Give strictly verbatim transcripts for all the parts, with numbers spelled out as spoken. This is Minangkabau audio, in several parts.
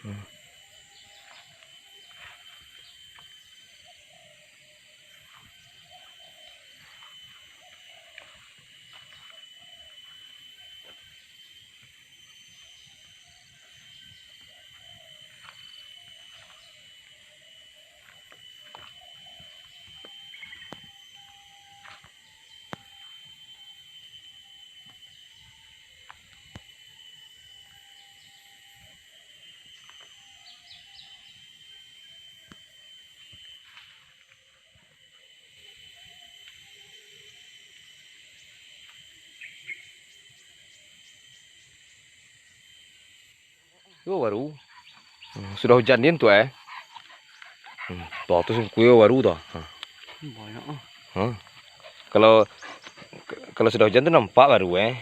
Hmm. Yo, baru. Hmm, sudah hujan din tu, eh. Hmm, tu, tu sungkui baru tu. Ha. Banyak ah. Ha. Kalau, kalau sudah hujan tu nampak baru, eh.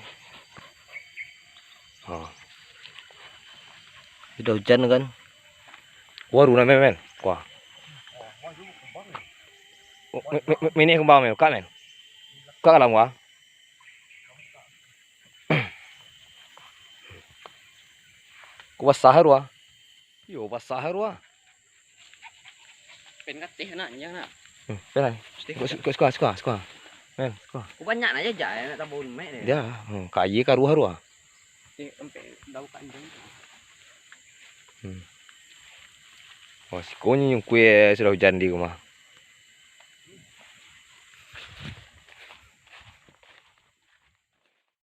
Ha. Sudah hujan kan. Baru nah, men, men. Wah. Oh, mi-, mi-, mi-, mini kembang, men. Kak, men. Kak, kalam, wah. Ko basah tu ah. Iyo, basah tu ah. Pen kateh nak, nya nak. Hmm, pen ai. Suko, suko, suko, suko. Men, suko. Ko banyak nak jajak, nak tambah umek ni. Ya, hmm, ka aia karuah tu ah. Eh, sampai daun kanjang. Hmm. Oh, siko nyo nyungkui, eh, sudah hujan di rumah.